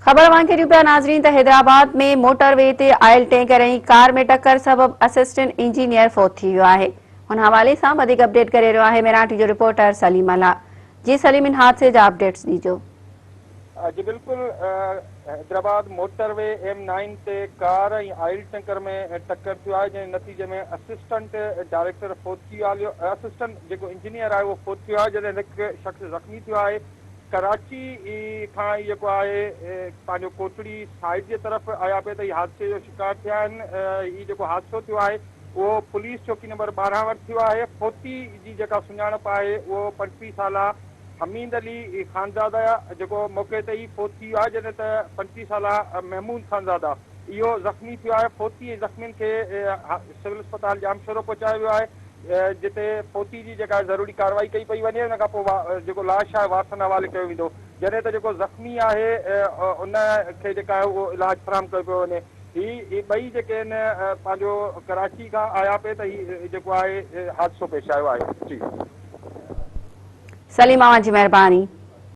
خبر اوهان کي ڏيون پيا ناظرين ته حيدرآباد ۾ موٽر وي تي آئل ٽينڪر ۽ ڪار ۾ ٽڪر سبب اسسٽنٽ انجنيئر فوت ٿي ويو آهي ان حوالي سان وڌيڪ اپڊيٽ ڪري رهيو آهي ميراٺي جو رپورٽر سليم ملاح جي سليم ان حادثي جا اپڊيٽس ڏيجو. جي بلڪل Hyderabad motor V M nine تي ڪار ۽ آئل ٽينڪر ۾ ٽڪر ٿيو آهي جنهن جي نتيجي ۾ اسسٽنٽ ڊائريڪٽر فوت ٿي ويو اسسٽنٽ جيڪو انجنيئر آهي اهو فوت ٿي ويو آهي جڏهن هڪ شخص زخمي ٿيو آهي ڪراچي کان ئي جيڪو آهي پنهنجو ڪوٽڙي سائيڊ جي طرف آيا پئي ته هي حادثي جو شڪار ٿيا آهن هي جيڪو حادثو ٿيو آهي اهو پوليس چوڪي نمبر 12 وٽ ٿيو آهي فوتي جي جيڪا سڃاڻپ آهي اهو 35 سالا حميد علي خانزاده جيڪو موقعي تي ئي فوت ٿي ويو آهي جڏهن ته 35 سالا محمود خانزاده اهو زخمي ٿيو آهي فوتي ۽ زخمين کي سول اسپتال ڄامشورو پهچايو ويو آهي جتي فوتي جي جيڪا ضروري ڪارروائي ڪئي پئي وڃي ان کان پوء جيڪو لاش آهي وارثن حوالي ڪيو ويندو جڏهن ته جيڪو زخمي آهي ان کي جيڪا آهي اهو علاج فراهم ڪيو پيو وڃي هي ٻئي جيڪي آهن پنهنجو ڪراچي کان آيا پئي ته هي جيڪو آهي حادثو پيش آيو آهي جي. سليم اوهان جي مهرباني.